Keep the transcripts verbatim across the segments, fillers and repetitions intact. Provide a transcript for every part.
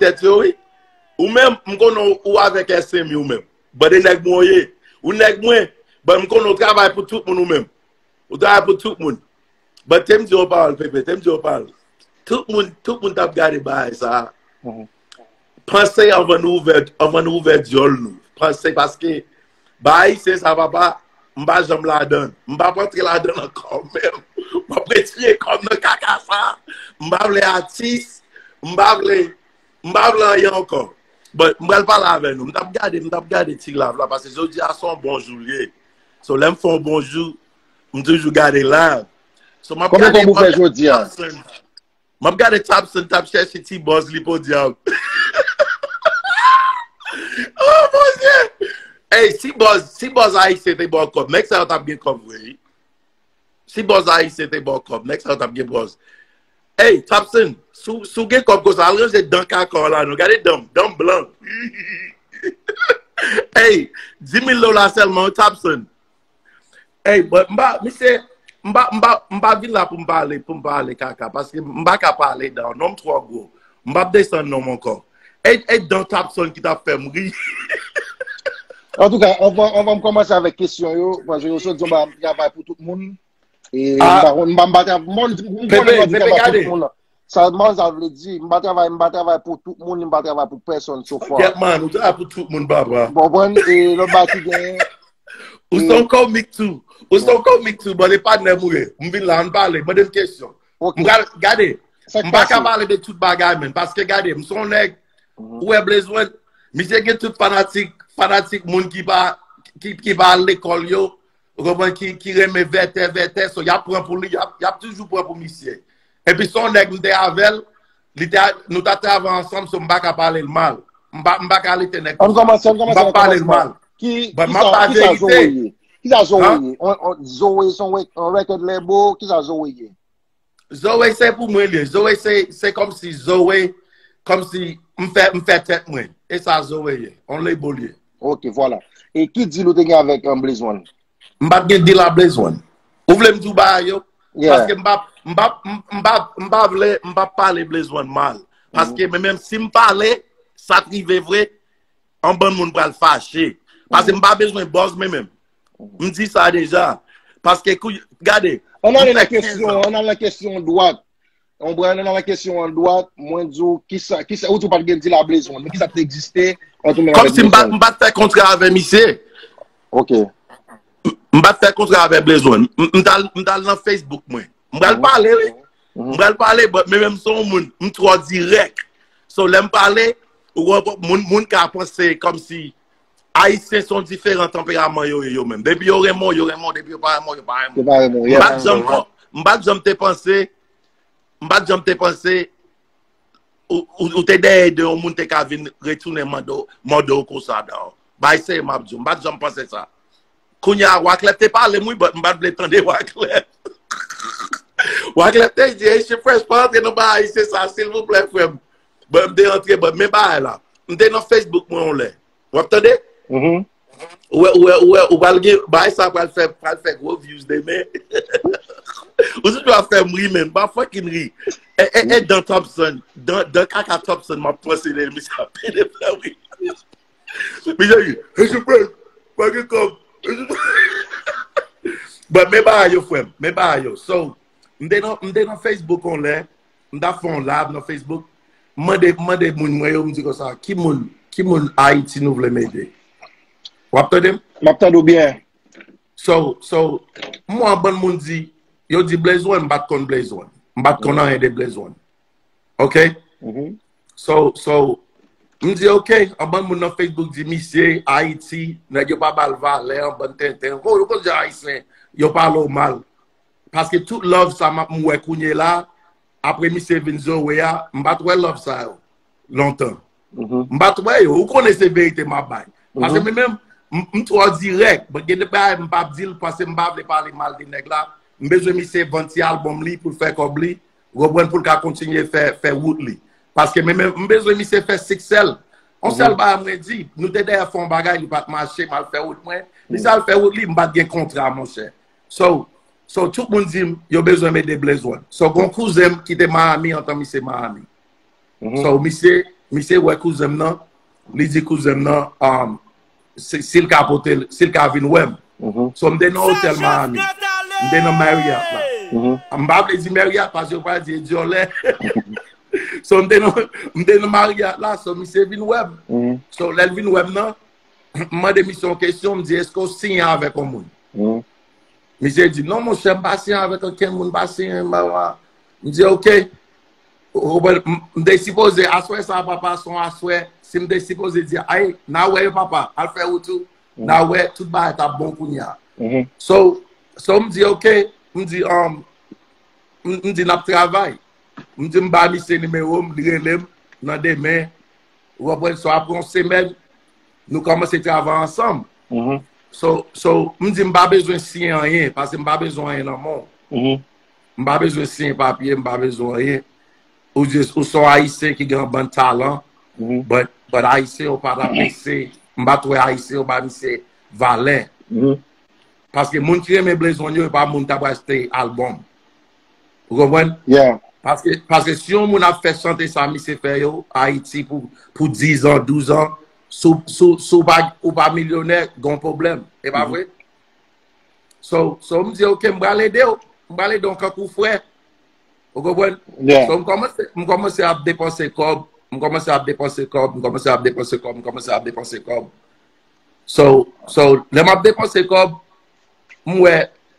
Tèt yo, wi. Ou menm, m konnen w avèk S M I ou menm. Bande nèg mwen w ye. Ou nèg mwen, ban m konnen w travay pou tout moun ou menm. Ou travay pou tout moun. Ban te m di w pawòl, Pepe, te m di w pawòl. Tout moun, tout moun t ap gade bagay sa. Panse anvan nou ouvè, anvan nou ouvè dyòl nou. Panse paske bagay se sa, papa, m pa janm ladan. M p ap antre ladan ankò menm. M ap retire kò m nan kaka sa. M pa vle atis. M pa vle, m pa vle anyen ankò. Bon, m pral pale avè nou. M t ap gade, m t ap gade ti live la, paske jodi a se yon bon jou l ye. So, lè m fè yon bon jou, m toujou gade live. So, m ap Kòman gade, kòman w m ap fè gade jodi a? Thompson. M ap gade Thompson t ap chèche ti bòz li podyab. Oh, Bondye! Ey, si bòz, si bòz ayisyen te ba w kòb, nèg sa yo t ap gen kòb vre, wi. Si bòz ayisyen te ba w kòb, nèg sa yo t ap gen bòz. Ey, Thompson, si w, si w gen kòb konsa, al ranje dan kaka w la, non. Gade dan m, dan m blan. Ey, dis mil dola sèlman, wi, Thompson. Ey, but m pa, misye, m pa, m pa, m pa vin la pou m pale, pou m pale kaka, paske m pa ka pale dan, non m twò gwo. M p ap desann non m ankò. E, e dan Thompson ki t ap fè m ri. Antouka, anvan, anvan m kòmanse avèk kesyon yo, paske yo sot di m pa travay pou tout moun. E m pa konn, m pa, m pa tra-, m, m konnen Pepe, yo di Pepe, travay pou gade. Tout moun. Sa, man, sa vle di, m pa travay, m pa travay pou tout moun, m pa travay pou pèsonn, so far. Kèt man, ou travay pou tout moun, papa. Bon, konprann, e lòt bagay ki genyen. Ou se yon komik tou. Ou se yon komik tou, bon, e patnè m ou ye. M vin la, ann pale, mande m kesyon. Ok. M pral, gade, m pa ka pale de tout bagay, men, paske gade, m se yon nèg, ou wè Blaze One, misye gen tout fanatik, fanatik moun ki pa, ki, ki pa al lekòl yo, ou konprann, ki, ki renmen vètè, vètè, so, y ap pran pou li, y ap, y ap toujou pran pou misye. Epi se yon nèg m te avè l, li te, nou ta travay ansanm, so m pa ka pale l mal. M pa, m pa ka lite nèg konsa. Ann kòmanse, ann kòmanse, ann kòmanse. M pa pale l mal. Ki, but m ap ba verite. Kisa Zoe ye? Kisa Zoe ye? On, on, Zoe se yon rè-, on record label, kisa Zoe ye? Zoe se pou mwen li ye. Zoe se, se kòmsi Zoe, kòmsi m fè, m fè tèt mwen. E sa Zoe ye. On label li ye. Ok, vwala. E ki deal ou te gen avèk, um, Blaze One? M pa t gen deal a Blaze One. Ou vle m di w bagay yo? Yeah. Paske m pa, m pa, m, m pa, m pa vle, m pa pale Blaze One mal. Paske men menm si m pale, sa t rive vre, yon bann moun pral fache. Paske m pa bezwen buzz men menm. M di sa deja. Paske kou, gade, ann ale nan kesyon, ann ale nan kesyon dwat. Ou konprann, nan kesyon an dwat, mwen di w kisa, kisa, ou di w pa t gen deal a Blaze One, men kisa k te egziste ant ou menm avèk Blaze One? Kòmsi m pa, m pa t fè kontra avè misye. Ok. M pa t fè kontra avè Blaze One. M, m t al, m t al nan Facebook mwen. M pral pale, wi. M pral pale, but men menm se yon moun, m twò dirèk. So, lè m pale, ou wè, moun, moun ka panse kòmsi Ayisyen se yon diferan tanperaman yo ye yo menm. Depi yo renmen w, yo renmen w, depi yo pa renmen w, yo pa renmen w. Yo pa renmen w, yeah. M pa t janm, m pa t janm te panse, m pa t janm te panse ou, ou, ou te dèyè de yon moun te ka vin retounen mande w, mande w konsa, dawò. Bay serye m ap di w, m pa t janm panse sa. Kounye a, Wyclef te pale m, wi, but m pa t vle tande Wyclef. Wyclef te di, Haitian Fresh, pa antre nan bagay se sa, silvouplè, frè m. But m te antre, but men bagay la. M te nan Facebook mwen yon lè. W ap tande? Ou wè, ou wè, ou wè, ou pral gen, bagay sa pral fè, pral fè gwo views demen. Ou toujou ap fè m ri, men, m pa fucking ri. E, e, e dan Thompson, dan, dan kaka Thompson, m ap panse de misye ap pede fè ri. Misye di, Haitian Fresh, pa gen kòb. But men bagay yo, frè m, men bagay yo. So, m te nan, m te nan Facebook yon lè, m t ap fè yon live nan Facebook, m mande, m mande moun mwen yo, m di konsa, ki moun, ki moun Ayiti nou vle m ede? W ap tande m? M ap tande w byen. So, so, m wè yon bann moun di, yo di Blaze One, m pa t konn Blaze One. M pa t konn anyen de Blaze One. Ok? So, so, m di, ok, yon bann moun nan Facebook di, misye, Ayiti, nèg yo pa ba l valè, yon bann tenten. Ko, yo konn jan Ayisyen, yo pale w mal. Paske tout love sa m ap, m wè kounye la, apre misye vin Zoe a, m pa t wè love sa yo lontan. M pa t wè yo. Ou konnen se verite m ap bay. Paske men menm, m, m twò dirèk. But gen de bagay m p ap di l paske m pa vle pale mal de nèg la. M bezwen misye vann ti album li pou l fè kòb li. Ou konprann, pou l ka kontinye fè, fè wout li. Paske men menm, m bezwen misye fè siksè l. Yon sèl bagay mwen di, nou te dèyè fè yon bagay, li pa t mache, m al fè wout mwen. Misye al fè wout li, m pa t gen kontra, monchè. So, So, tout moun di m, yo bezwen m ede Blaze One. So, gon kouzen m ki te Miami, antan misye Miami. So, misye, misye wè kouzen m nan, li di kouzen m nan, um, si, si l ka pote l, si l ka vin wè m. So, m te nan otèl Miami. M te nan Marriott la. M pa vle di Marriott paske yo pral di e dyòlè. So, m te nan, m te nan Marriott la, so, misye vin wè m. So, lè l vin wè m nan, m mande misye yon kesyon, m di, èske w siyen avèk yon moun? Misye di, non, monchè, m pa siyen avèk okenn moun, m pa siyen, m pa, m pa. M di, oke. Ou konprann? M, m te sipoze, aswè sa, papa, se yon aswè, si m te sipoze di, ay, n a wè yo, papa, al fè wout ou, n a wè, tout bagay t ap bon kounye a. So, so, m di, oke, m di, um, m, m di, n ap travay. M di, m ba misye nimewo m, li rele m nan demen. Ou konprann? So, apre yon semèn, nou kòmanse travay ansanm. So, so, m di, m pa bezwen siyen anyen, paske m pa bezwen anyen nan men w. M pa bezwen siyen papye, m pa bezwen anyen. Ou jis, ou se yon Ayisyen ki gen yon bann talan, but, but Ayisyen yo pa t ap lese, m pa t wè Ayisyen yo ba misye valè. Paske moun ki renmen Blaze One yo, e pa moun k ap achte albòm. Ou konprann? Paske, paske si yon moun ap fè chante sa misye fè yo, Ayiti pou, pou diz an, douz an, si w, si w, si w pa, ou pa milyonè, gon pwoblèm. E pa vre? So, so m di, oke, m pral ede w. M pral ede w kankou frè. Ou konprann? So, m kòmanse, m kòmanse ap depanse kòb, m kòmanse ap depanse kòb, m kòmanse ap depanse kòb, m kòmanse ap depanse kòb. So, so, lè m ap depanse kòb, m wè,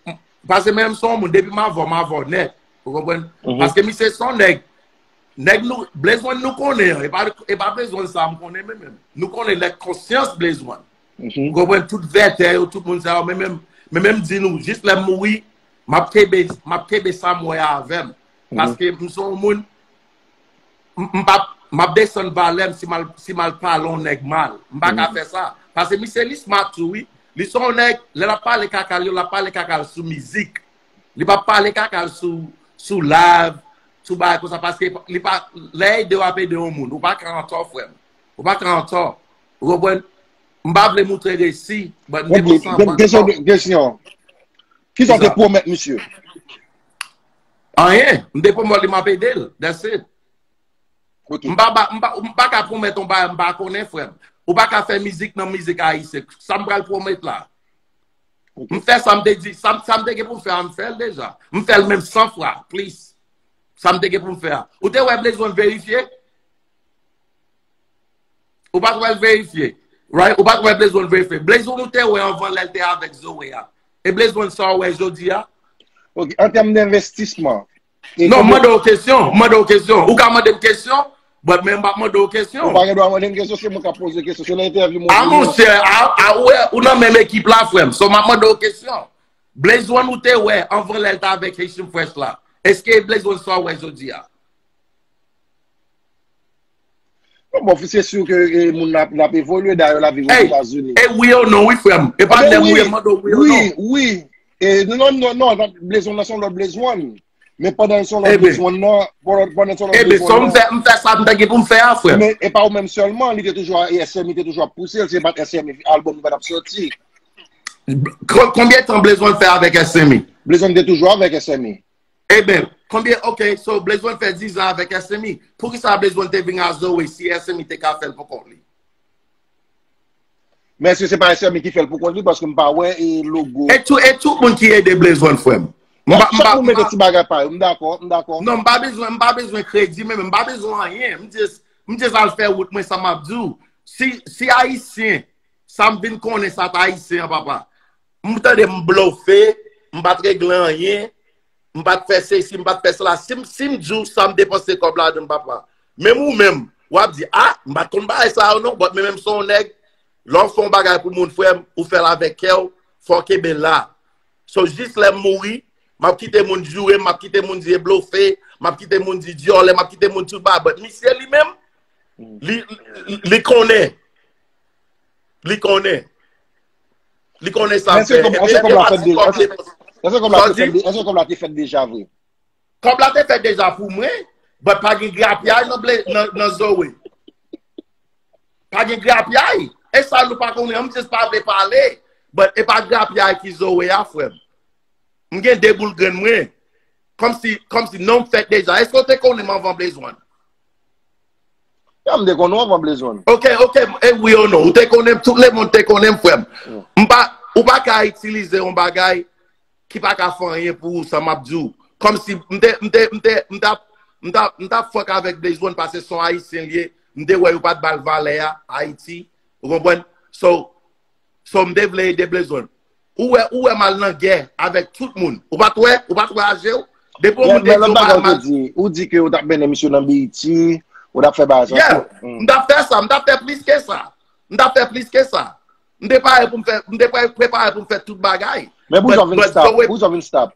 m, paske menm se yon moun, depi m avè w, m avè w nèt. Ou konprann? Paske misye se yon nèg, nèg nou, Blaze One nou konnen an, e pa, e pa Blaze One sa m konnen menm, menm. Nou konnen lè konsyans Blaze One. Ou konprann? Tout vètè yo, tout moun sa yo, men menm, men menm di nou, jis lè m mouri, m ap kenbe, m ap kenbe sa m wè a avè m. Paske m se yon moun, m, m p ap, m ap desann valè m si m al, si m al pale yon nèg mal. M pa ka fè sa. Paske misye li smart tou, wi. Li se yon nèg, lè l ap pale kaka l yo, l ap pale kaka l sou mizik. Li p ap pale kaka l sou, sou live, sou bagay konsa, paske li pa, lè ede w ap ede yon moun, ou pa ka antò, frè m. Ou pa ka antò. Ou konprann? M pa vle moutre resi, but m te pran sa an kesyon. Kisa w te pwomèt misye? Anyen. M te pwomèt li m ap ede l. That's it. M pa, ba- m pa, m pa ka pwomèt yon bagay m pa konnen, frè m. Ou pa ka fè mizik nan mizik ayisyen. Sa m pral pwomèt la? M fè sa m te di, sa, m- sa m te gen pou m fè a, m fè l deja. M fè l menm san fwa, plis. Sa m te gen pou m fè a. Ou te wè Blaze One verifye? Ou pa t wè l verifye? Right? Ou pa t wè Blaze One verifye? Blaze One ou te wè anvan lè l te avèk Zoe a. E Blaze One sa w wè jodi a? Ok, an tèm denvestisman. Non, m mande w kesyon, m mande w kesyon. Ou ka mande m kesyon, but men m p ap mande w kesyon. Ou pa gen dwa mande m kesyon, se mwen k ap poze kesyon. Se nan entèvyou mwen. A monchè, a, a, ou wè, ou nan menm ekip la, frè m. So, m ap mande w kesyon. Blaze One ou te wè anvan lè l t avèk Haitian Fresh la. Èske Blaze One sa w wè jodi a? Bon, bon, se si ke e, moun ap, ap evolye, dayè l ap viv Ozetazini. E wi ou non, wi, frè m. E pa lè m wi, m mande w wi ou non. Wi, wi. E, non, non, non, non, Blaze One nan se yon lòt Blaze One. Men pandan l se yon lòt Blaze One nan, pandan, pandan l se yon lòt Blaze One nan. Ebe, so m fè, m fè sa m te gen pou m fè a, frè m. Men e pa ou menm sèlman, li te toujou, S M I te toujou ap pouse l, se pa t S M I albòm li pa t ap sòti. Kon- Konbyen tan Blaze One fè avèk S M I? Blaze One te toujou avèk S M I. Eben, konbyen, ok, so Blaze One fè diz an avèk S M I. Poukisa Blaze One te vin a Zoe si S M I te ka fè l pou kont li? Men èske se pa S M I ki fè l pou kont li? Paske m pa wè e logo. E tout, e tout moun ki ede Blaze One, frè m. M pa, m pa, m pa, ti bagay pa yo. M dakò, m dakò. Non, m pa bezwen, m pa bezwen kredi, men m pa bezwen anyen. M just, m just al fè wout mwen, sa m ap di w. Si, si Ayisyen, sa m vin konnen sa t Ayisyen an, papa. M tande m blofe, m pa t regle anyen, m pa t fè sesi, m pa t fè sela. Si m, si m di w sa m depanse kòb ladan l, papa. Menm ou menm, w ap di, a, m pa t konn bagay sa yo non, but men menm se yon nèg, lè w fè yon bagay pou moun, frè m, ou fè l avèk kè w, fò w kenbe la. So, jis lè m mouri, m ap kite moun joure m, m ap kite moun di e blofe, m ap kite moun di dyòlè, m ap kite moun tout bagay, but misye li menm, li, li, li konnen. Li konnen. Li konnen sa l fè. Èske kòb la te fèt deja vre? Kòb la te fèt deja pou mwen, but pa gen grapyay nan, nan, nan Zoe. Pa gen grapyay. E sa nou pa konnen, m just pa vle pale. But e pa grapyay ki Zoe a, frè m. M gen de boul grenn mwen. Kòmsi, kòmsi non m fèt deja. Èske w te konnen m anvan Blaze One? Ya, m te konnen w anvan Blaze One. Ok, ok, e wi ou non. Ou te konnen m, tout lemonn te konnen m, frè m. M pa, ou pa ka itilize yon bagay ki pa ka fè anyen pou ou, sa m ap di w. Kòmsi m te, m te, m te, m t ap, m t ap, m t ap fuck avèk Blaze One paske se yon Ayisyen l ye. M te wè yo pa t ba l valè a, Ayiti. Ou konprann? So, so m te vle ede Blaze One. Ou wè, ou wè m al nan gè avèk tout moun. Ou pa t wè, ou pa t wè aje w. Depi yon moun te di w pa al mal. Ou di ke ou t ap mennen misye nan B E T, ou t ap fè bagay sa. Yeah, m t ap fè sa, m t ap fè plis ke sa. M t ap fè plis ke sa. M te pare pou m fè, m te pre- prepare pou m fè tout bagay. Men pou sa w vin stop, pou sa w vin stop.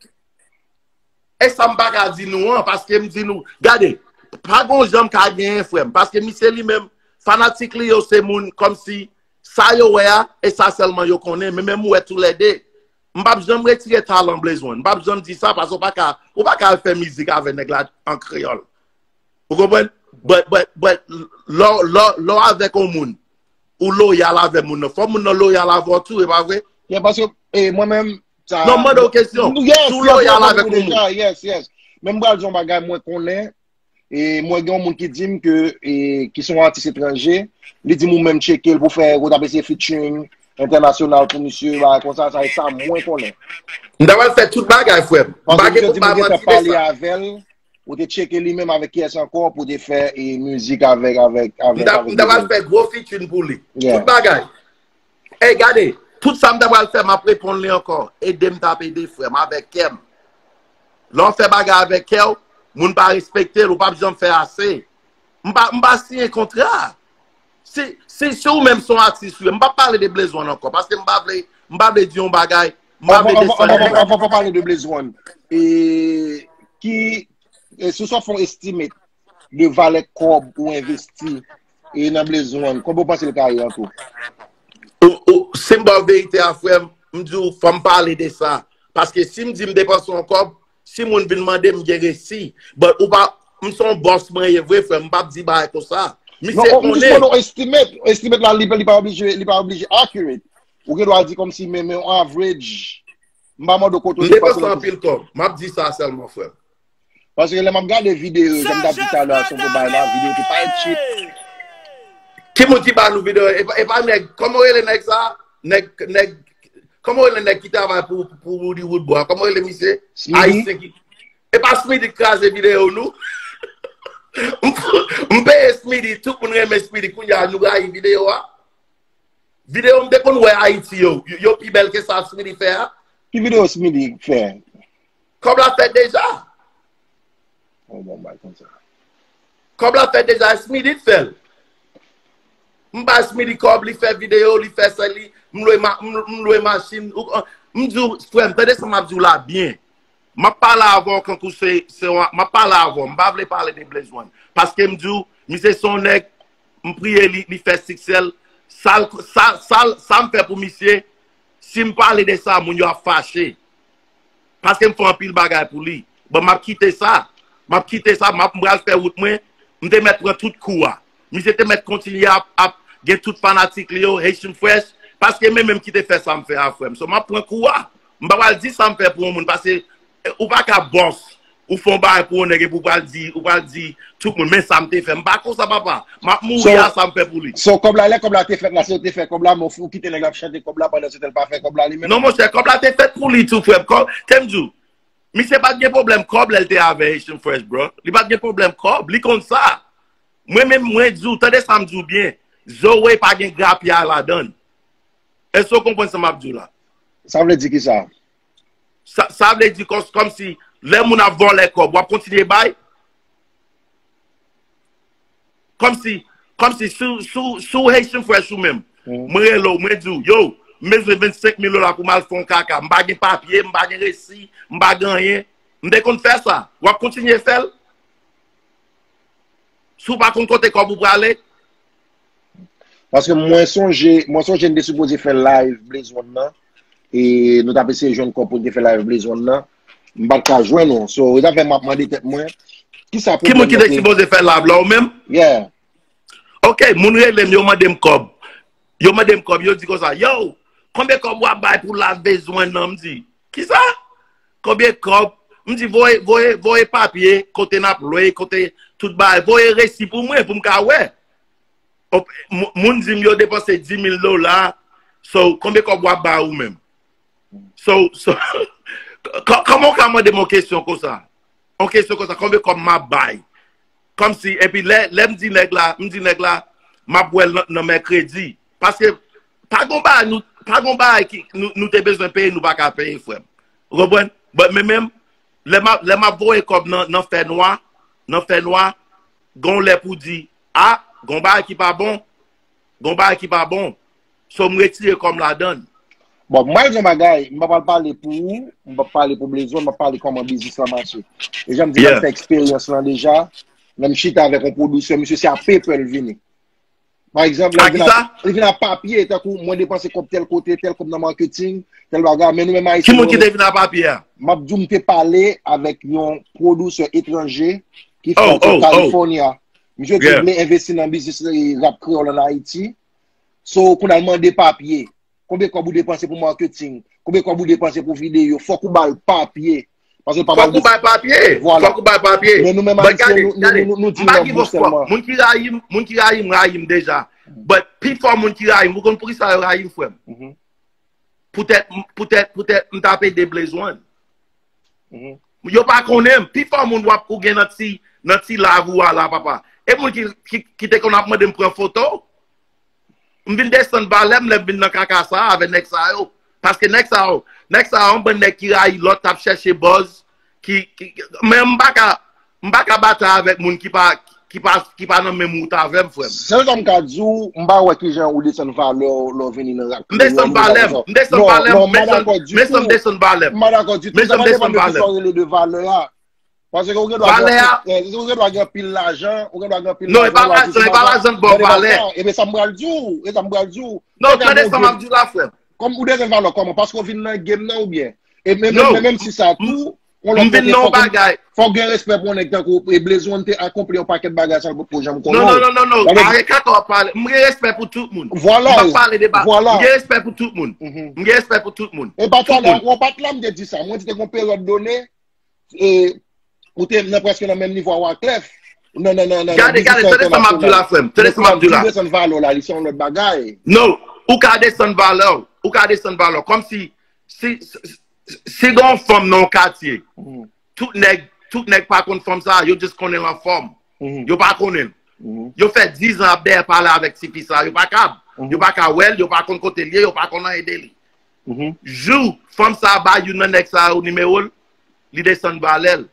E sa m pa ka di nou an, paske m di nou, gade, pa gon jan m ka genyen frè m, paske misye li menm, fanatik li yo se moun kòmsi sa yo wè a, e sa sèlman yo konnen, men menm ou wè toulède, m p ap janm retire talan Blaze One, m p ap janm di sa, paske ou pa ka, ou pa ka al fè mizik avè nèg la an kreyòl. Ou konprann? But, but, but, lè w- lè w- lè w avèk yon moun, ou loyal avè moun nan, fò moun nan loyal avè w tou, e pa vre? Yeah, paske, e, mwen menm, sa. Non, m mande w kesyon. Yes, Si w yes, loyal yes, avèk yon moun. Deja, yes, yes. Men m pral di yon bagay mwen konnen, e mwen gen yon moun ki di m ke, e, ki se yon atis etranje, li di m ou menm tcheke l pou fè, ou t ap eseye featuring entènasyonal pou misye, bagay konsa, sa e sa mwen konnen. M ta pral fè tout bagay, frè m. M pa Paske gen misye pou di m pa m gentan manti de pale sa. Avè l, ou te tcheke li menm avèk kiyès ankò pou te fè e mizik avèk, avèk, M avèk, ta- avèk m ta pral Blaze One. Fè gwo featuring pou li. Yeah. Tout bagay. Ey, gade, tout sa m ta pral fè, m ap reponn li ankò. Ede m t ap ede frè m avèk kè m. Lè w fè bagay avèk kè w, moun pa respekte l, ou p ap janm fè ase. M pa, m pa siyen kontra. Si, si, si ou menm se yon atis, wi, m p ap pale de Blaze One ankò, paske m pa vle, m pa vle di yon bagay, m pa vle desann yon bagay. Anvan w pale de Blaze One, e, ki, e, si w sot fè yon estimate de valè kòb ou envesti e nan Blaze One, konbyen w panse l ka ye an tou? Ou, ou, si m ba w verite a, frè m, m di w, fò m pale de sa. Paske si m di m depanse yon kòb, si moun vin mande m, m gen resi. But ou pa, m se yon bòs mwen ye vre, frè m, m p ap di bagay konsa. Misye konnen. Non, m jis mande w estimate. Estimate la, li, li pa oblije, li pa oblije accurate. Ou gen dwa di kòmsi, men, men yon average. M pa mande w kote w depanse. M depanse anpil kòb. M ap di sa sèlman, frè m. Paske lè m ap gade videyo yo, jan m t ap di talè a, sou bagay la, videyo te parèt cheap. Ki moun ki ba nou videyo? E pa, e pa nèg, kòman w rele nèg sa? Nèg, nèg, kòman w rele nèg ki travay pou, pou Roody Woodboy? Kòman w rele misye? Ayisyen ki. E pa Smithy k kraze videyo nou. M, m peye Smithy, tout moun renmen Smithy, kounye a nou rayi videyo a. Videyo m te konn wè Ayiti yo, yo, yo pi bèl ke sa Smithy fè a. Ki videyo Smithy fè? Kòb la fèt deja. Oh, bon, bay konsa. Kòb la fèt deja, Smithy t fè l. M bay Smithy kòb, li fè videyo, li fè sèl li, m lwe, ma, m, m lwe machin. Ou, m di w, frè m, tande sa m ap di w la byen. M ap pale avè w kankou se, se yon, m ap pale avè w, m pa vle pale de Blaze One. Paske m di w, misye se yon nèg, m priye li, li fè siksè l. Sa l, sa, sa, sa m fè pou misye, si m pale de sa, moun yo ap fache. Paske m fè anpil bagay pou li. Bon, m ap kite sa. M ap kite sa, m ap, m pral fè wout mwen. M te mèt pran tout kou a. Misye te mèt kontinye ap, ap gen tout fanatik li yo, Haitian Fresh. Paske men menm ki te fè sa m fè a, frè m. So, m ap pran kou a. M pa pral di sa m fè pou yon moun, paske, eh, ou pa ka bòs. Ou fè yon bagay pou yon nèg epi ou pral di, ou pral di tout moun, men sa m te fè. M pa konsa, papa. M ap mouri a sa m fè pou li. So, kòb la, lè kòb la te fèt la, se ou te fè kòb la, men ou kite nèg la ap chante kòb la pandan se te l pa fè kòb la li menm? Non, monchè, kòb la te fèt pou li tou, frè m. Kòb, te m di w, misye pa t gen pwoblèm kòb lè l te avè Haitian Fresh, bro. Li pa t gen pwoblèm kòb, li konn sa. Mwen menm, mwen di w, tande sa m di w byen. Zoe pa gen grapyay ladan l. Èske w konprann sa m ap di w la? Sa vle di ki sa? Sa, sa vle di kòm, kòmsi lè moun ap vòlè kòb, w ap kontinye bay? Kòmsi, kòmsi sou, sou, sou Haitian Fresh ou menm. Mwen rele w, mwen di w, yo, m bezwen vennsenk mil dola pou m al fè yon kaka. M pa gen papye, m pa gen resi, m pa gen anyen. M te konn fè sa. W ap kontinye fè l? Si w pa konn kote kòb ou prale? Paske mwen sonje, mwen sonje n te sipoze fè live Blaze One nan. E nou t ap eseye jwenn kòb pou n te fè live Blaze One nan. M pa t ka jwenn ou. So, e sa fè m ap mande tèt mwen, kisa pwoblèm nan? Ki moun ki te sipoze fè live la, ou menm? Yeah. Ok, moun rele m, yo mande m kòb. Yo mande m kòb, yo di konsa, yo, konbyen kòb w ap bay pou live Blaze One nan? M di, kisa? konbyen kòb, m di voye, voye, voye papye, kote n ap lwe, kote tout bagay, voye resi pou mwen, pou m ka wè. Op- mou- Moun di m yo depanse dis mil dola, so, konbyen kòb w ap ba ou menm? So, so, kò- kòman w ka mande m yon kesyon konsa? Yon kesyon konsa, konbyen kòb m ap bay? Kòmsi, epi lè, lè m di nèg la, m di nèg la, m ap wè l nan, nan mèkredi. Paske, pa gon bagay, nou, pa gon bagay ki, nou, nou te bezwen peye, nou pa ka peye, frè m. Ou konprann? But men menm, lè m ap, lè m ap voye kòb nan, nan fè nwa, nan fè nwa, gon lè pou di, a, gon bagay ki pa bon, gon bagay ki pa bon. So, m retire kòb m ladan l. Bon, mwen, yon bagay, m pa pral pale pou ou, m pa pale pou Blaze One, m ap pale kòman biznis la mache. E jan m di, m ap fè eksperyans lan deja, lè m chita avèk yon pwodiktè, misye se a paper l vini. Pa egzanp, lè l vin a papye, tankou mwen depanse kòb tèl kote, tèl kòb nan marketing, tèl bagay, men nou menm Ayisyen. Ki moun ki te vin a papye a? M ap di w, m te pale avèk yon pwodiktè etranje ki fè California. Misye te vle envesti nan biznis rap kreyòl an Ayiti. So, kounye a l mande papye. Konbyen kòb ou depanse pou marketing? Konbyen kòb ou depanse pou videyo? Fòk ou ba l papye. Paske l pa ba l. Fòk ou bay papye. Fòk ou bay papye. Men nou menm Ayisyen, nou, nou, nou, nou di love nou sèlman. Moun ki rayi m, moun ki rayi m, rayi m deja. But pi fò moun ki rayi m, ou konn poukisa yo rayi m, frè m? Poutèt, poutèt, poutèt m t ap ede Blaze One. Yo pa konnen m. Pi fò moun w ap ou gen nan ti, nan ti live ou a la, papa. E moun ki, ki, ki te konn ap mande m pran foto. M vin desann valè m lè m vin nan kaka sa a avèk nèg sa yo. Paske nèg sa yo, nèg sa yo, yon bann nèg ki rayi lòt, t ap chèche buzz, ki, ki, men m pa ka, m pa ka batay avèk moun ki pa, ki pa, ki pa nan menm wout avè m, frè m. Sèl sa m ka di w, m pa wè kijan ou desann valè w lè w vini nan rap. M desann valè m, m desann valè m, men sa m desann valè m. M pa dakò ditou. Men sa m desann valè m. Kisa w rele de valè a? Paske ou gen dwa gen anpil lajan, ou gen dwa gen anpil lajan. Non, e pa lajan, e pa lajan k ba w valè. Ebyen sa m pral di w, e sa m pral di w. Non, tande sa m ap di w la, frè m. Kòm ou desann valè w kòman? Paske w vin nan game nan oubyen? E menm, menm, menm si sa tou, yon lòt kote, fòk, fòk gen respè pou yon nèg tankou w. E Blaze One te akonpli yon pakèt bagay san l potko janm konnen w. Non, non, non, non, non. Arete kaka w ap pale. M gen respè pou tout moun. Vwala. M p ap pale de ba. Vwala. M gen respè pou tout moun. M gen respè pou tout moun. E pa talè, w pa t la m te di sa. Mwen di te gen yon peryòd done, e, ou te nan prèske nan menm nivo a Wyclef. Nan, nan, nan, nan, nan biznis entènasyonal. Gade, gade, tande sa m ap di w la, frè m. Tande sa m ap di w la. Donk, lè w ap di desann valè w la, li se yon lòt bagay. Non, ou ka desann valè w. Ou ka desann valè w. Kòmsi, si, si, Si gen yon fanm nan yon katye, tout nèg, tout nèg pa konn fanm sa, yo just konnen l anfòm. Yo pa konnen l. Yo fè diz an ap dèyè pale avèk tifi sa, yo pa kab. Yo pa ka wè l, yo pa konn kote l ye, yo pa konn anyen de li. Jou fanm sa ba youn nan nèg sa yo nimewo l, li desann valè l.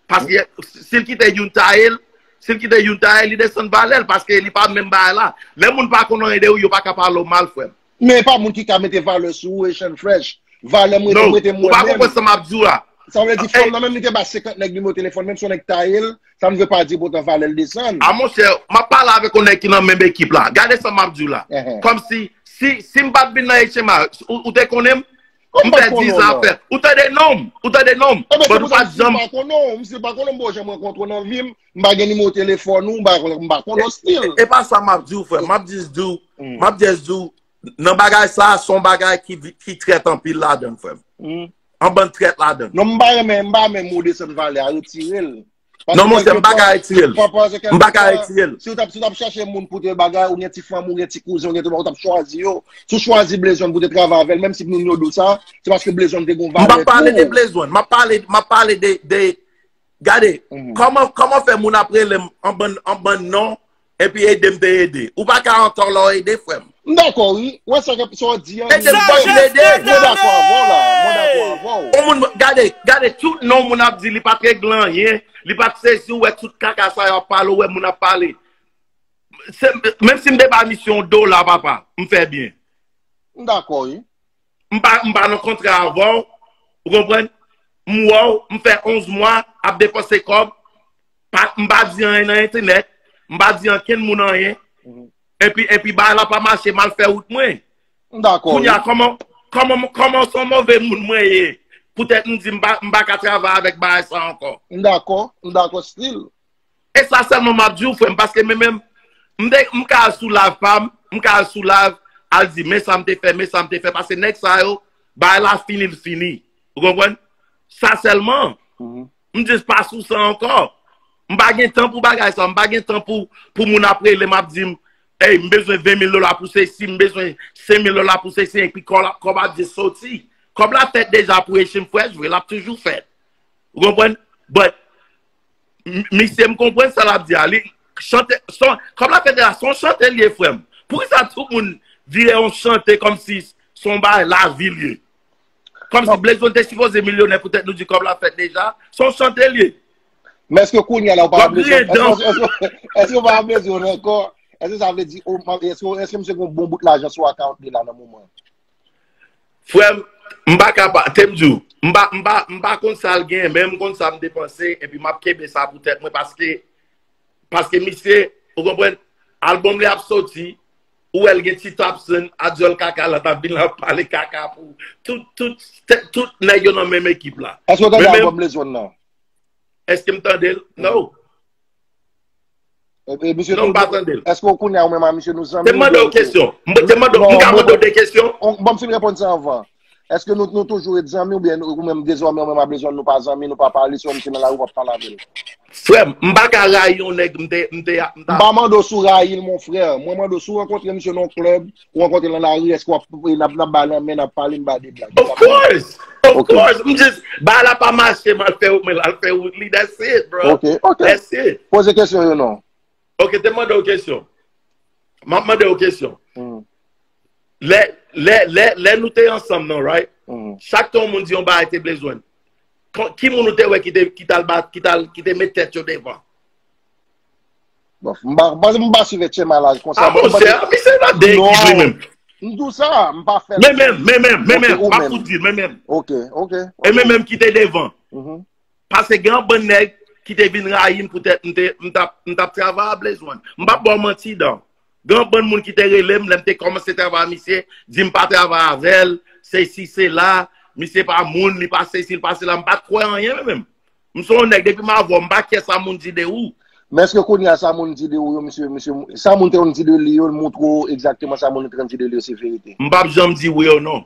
Paske si l kite youn taye l, si l kite youn taye l, li desann valè l, paske li pa menm bagay la. Lè moun pa konn anyen de ou, yo pa ka pale w mal, frè m. Men e pa moun ki ka mete valè sou ou, Echann Fresh. Valè m rete, m rete mwen menm. Non, ou pa konprann sa m ap di w la. Sa vle di fanm nan menm li te ba senkant nèg nimewo telefòn, menm si yon nèg taye l, sa m vle pa di poutan valè l desann. A monchè, m ap pale avèk yon nèg ki nan menm ekip la. Gade sa m ap di w la. Kòmsi, si, si m pa t vin nan H M I, ou, ou te konnen m? M fè diz an ap fè. Ou tande non m, ou tande non m. But ou pa t janm. Misye pa konnen w, misye pa konnen m, bon, jan m rankontre w nan vi m, m pa gen nimewo telefòn ou, m pa, m pa konnen w still. E pa sa m ap di w, frè m. M ap just di w, m ap just di w, nan bagay sa, se yon bagay ki, ki trèt anpil ladan l, frè m. Yon bann trèt ladan l. Non, m pa renmen, m pa renmen mo desann valè a, retire l. Non, monchè, m pa ka retire l. M pa ka retire l. Si w t ap, si w t ap chache moun pou te bagay, ou gen ti fanm, ou gen ti kouzen, ou gen tout, ou t ap chwazi yo. Si w chwazi Blaze One pou te travay avè l, menm si moun yo di w sa, se paske Blaze One te gen yon valè pou ou. M p ap pale de Blaze One, m ap pale, m ap pale de, de, gade, kòman, kòman fè moun ap rele m an bann, an bann non, epi ede m te ede. Ou pa ka antò lè w ede, frè m. M dakò, wi. Wè sa ke, sa w di an. Ede m fò m ede. Mwen dakò avè w la. Mwen dakò avè w. Yon moun, gade, gade, tout non moun ap di, li pa t regle anyen, li pa t sezi, ou wè tout kaka sa yo ap pale, ou wè moun ap pale. Se, menm si m te ba misye yon dola, papa, m fè byen. M dakò, wi. M pa, m pa nan kontra avè w, ou konprann? M wè w, m fè onz mwa ap depanse kòb, pa, m pa di anyen nan entènèt, m pa di ankenn moun anyen, epi, epi bagay la pa mache, m al fè wout mwen. M dakò. Kounye a, kòman, kòman, kòman se yon move moun mwen ye, poutèt m di m pa, m pa ka travay avèk bagay sa ankò? M dakò, m dakò still. E sa sèlman m ap di w, frè m, paske men menm, m te, m ka al sou live pa m, m ka al sou live, al di, men sa m te fè, men sa m te fè, paske nèg sa yo, bagay la fini, l fini. Ou konprann? Sa sèlman. M jis pa sou sa ankò. M pa gen tan pou bagay sa. M pa gen tan pou, pou moun ap rele m ap di m, "Ey, m bezwen ven mil dola pou sesi, m bezwen senk mil dola pou sesi," epi kòb la, kòb ap jis soti. Kòb la fèt deja pou Haitian Fresh, vre, l ap toujou fèt. Ou konprann? But, m- misye, m konprann sa l ap di a. Li, chante, son, kòb la fèt deja, se yon chante l ye, frè m. Poukisa tout moun vire yon chante kòmsi se yon bagay lavi l ye? Kòmsi Blaze One te sipoze milyonè poutèt nou di kòb la fèt deja. Se yon chante l ye. Men èske kounye a la ou pa Wap Blaze griyen One? Èske, dan. Èske, èske, èske ou pa Blaze One ankò? Èske sa vle di, oh, ma- èske, èske misye gen yon bon bout lajan sou account li la nan moman? Frè m, m pa ka pa, te m di w, m pa, m pa, m pa konn sa l gen, men m konn sa m depanse, epi m ap kenbe sa pou tèt mwen, paske, paske misye, ou konprann, album li ap soti, ou wè l gen T Topson, a dyòl kaka la, t ap vin la ap pale kaka pou tout, tout, tout nèg yo nan menm ekip la. Èske w tande album Blaze One nan? Èske m tande l? No. E, e, misye Non, m pa tande l. Èske w konnen ou menm a misye nou zanmi? Te mande w kesyon. M te mande w, m ka mande w de kesyon? Bon, m fin reponn sa anvan. Èske nou, nou toujou ret zanmi oubyen ou menm dezòmè ou menm a Blaze One nou pa zanmi, nou pa pale, si yon misye nan lari w ap pale avè l? Frè m, m pa ka rayi yon nèg, m te, m te, m ta M pa mande w si w rayi l, mon frè. Mwen mande w si w rankontre misye nan yon klèb, ou rankontre l nan lari, èske w ap, n ap, n ap bay lanmen, n ap pale, n bay de blag? Of course! Of course! M jis, bagay la pa mache, m al fè wout mwen, l al fè wout li, that's it, bro. Ok, ok. That's it. Poze kesyon yo non. Ok, te mande w kesyon. M ap mande w kesyon. Lè, lè, lè, lè nou te ansanm nan, right? Chak tan yon moun di yon bagay te Blaze One, ki moun ou te wè ki te, ki t al bat, ki t al, ki te met tèt yo devan? Bon, m pa, m pa, m pa swiv H M I la konsa. Ah, monchè, misye nan de ekip li menm. M di w sa, m pa fè l. Men menm, men menm, men menm, m ap fout di l, men menm. Ok, ok. E men menm ki te devan. Paske gen yon bann nèg ki te vin rayi m poutèt m te, m t ap, m t ap travay a Blaze One. M p ap ba w manti, dan. Gen yon bann moun ki te rele m lè m te kòmanse travay a misye, di m pa travay avè l, sesi, sela, misye pa moun, li pa sesi, li pa sela. M pa t kwè anyen, men menm. M se yon nèg, depi m avè w, m pa kyè sa moun di de ou. Men èske kounye a sa moun di de ou yo, misye, misye, sa moun te konn di de li yo, l montre w egzakteman sa moun te konn di de li yo se verite? M p ap janm di wi ou non.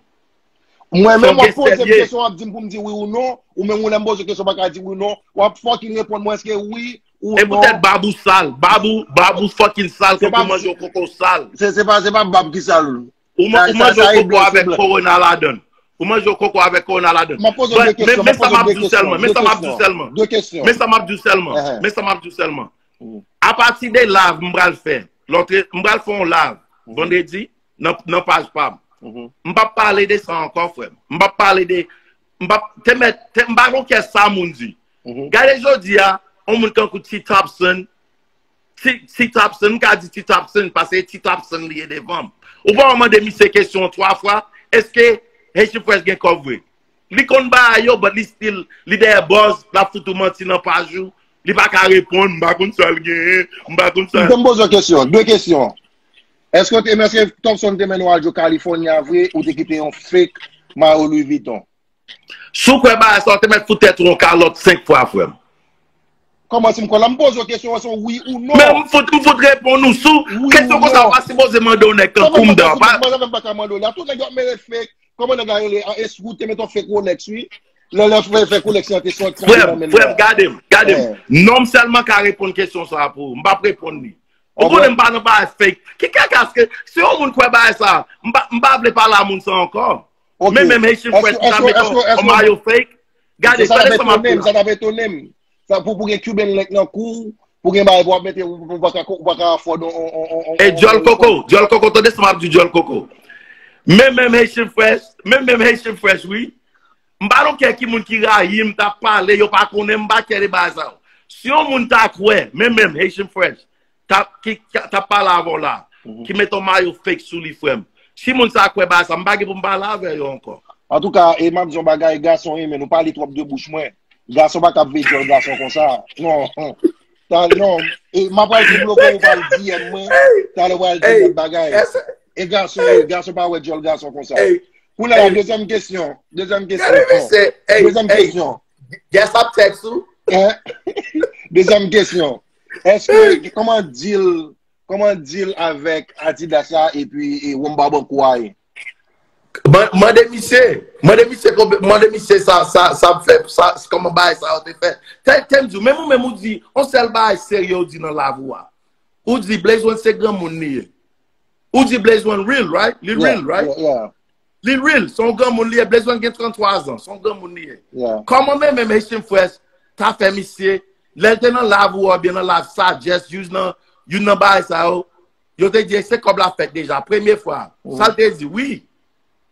Mwen menm, w ap poze m kesyon, w ap di m pou m di wi ou non, ou menm ou lè m poze w kesyon, w pa ka di wi ou non, w ap fucking reponn mwen èske wi ou non. E poutèt bab ou sal, bab ou, bab ou fucking sal, tankou manje yon koko sal. Se, se pa, se pa bab ki sal. Ou man-, ou manje yon koko avèk kowona ladann. Ou manje yon koko avèk kowona ladann. Men sa m ap di w sèlman, men sa m ap di w sèlman. Men sa m ap di w sèlman. Men sa m ap di w sèlman. Apati de live m pral fè, lòt, m pral fè yon live vandredi nan, nan paj pa m. M p ap pale de sa ankò, frè m. M p ap pale de, m p ap, te mèt, te, m pa gon kè sa moun di. Gade jodi a, yon moun kankou T Topson, T, T Topson, m ka di T Topson, paske T Topson li ye devan m. Ou pa mande misye kesyon twa fwa, èske Haitian Fresh gen kòb vre? Li konn bagay yo, but li still, li dèyè buzz, l ap fout ou manti nan paj ou, li pa ka reponn, m pa konn sa l genyen, m pa konn sa. M te m poze w kesyon, de kesyon. Èske w te, èske Topson te mennen w al jwe California vre, ou te kite yon fake mayo Louis Vuitton? Si w kwè bagay sa, w te mèt fout tèt ou yon kalòt senk fwa, frè m. Kòman si m kwè la? M poze w kesyon an, se wi ou non. Men m fout, m fout reponn ou sou kesyon konsa, ou pa sipoze mande yon nèg tankou m dan. Kòman sa m pa ka mande w la? Tout nèg yo ap mennen fake. Kòman nèg la rele? An, Escrow te met yon fake Rolex, wi. Lè, lè fè, fake Rolex lan te soti nan men l la. Frè m, gade m, gade m. Non m sèlman ka reponn kesyon sa a pou ou. M p ap reponn li. Ou konnen m pa nan bagay fake. Ki kaka, se yon moun kwè bagay sa. M pa, m pa vle pale a moun sa ankò. Men menm Haitian Fresh ki ta met yon, yon mayo fake. Gade, gade sa m ap di w la. Sa t ap etone m. Sa pou, pou gen Cuban link nan kou, pou gen bagay pou w ap mete, ou, ou pa ka, ou pa ka afford on, on, on, on, e on dyòl koko, dyòl koko, tande sa m ap di w, dyòl koko. Men menm Haitian Fresh, men menm Haitian Fresh, wi. M pa don't care ki moun ki rayi m, t ap pale, yo pa konnen m, m pa care de bagay sa yo. Si yon moun ta kwè, men menm Haitian Fresh, t ap, ki, ki t ap pale avè w la, ki met yon mayo fake sou li, frè m. Si moun sa kwè bagay sa, m pa gen pou m pale avè yo ankò. Antouka, e m ap di yon bagay, gason, e men nou pale twòp de bouch mwen. Gason pa ka ap veye dyòl gason konsa. Non. Ta, non. E m ap pral debloke ou pral D M mwen. Talè ou pral di lòt bagay. E gason, e gason pa wè dyòl gason konsa. Kounye a, dezyèm kesyon. Dezyèm kesyon. Dezyèm kesyon. Guess ap text ou. Dezyèm kesyon. Èske, kòman deal, kòman deal avèk Adidas la epi e, Womba Banco a ye? Man- Mande misye. Mande misye konbe- mande misye sa sa sa ap fè sa kòman bagay sa yo te fè. Tè- Tèm di w, menm ou menm ou di on sèl bagay serye ou di nan lavi w a. Ou di Blaze One se granmoun li ye. Ou di Blaze One real, right? Li real, right? Li real. Se yon granmoun li ye. Blaze One gen trannntwa zan. Se yon granmoun li ye. Kòman menm menm Haitian Fresh ta fè misye lè l te nan live ou oubyen nan live Sagesse, youn nan youn nan bagay sa yo, yo te di se kòb la fèt deja premye fwa. Sa l te di wi.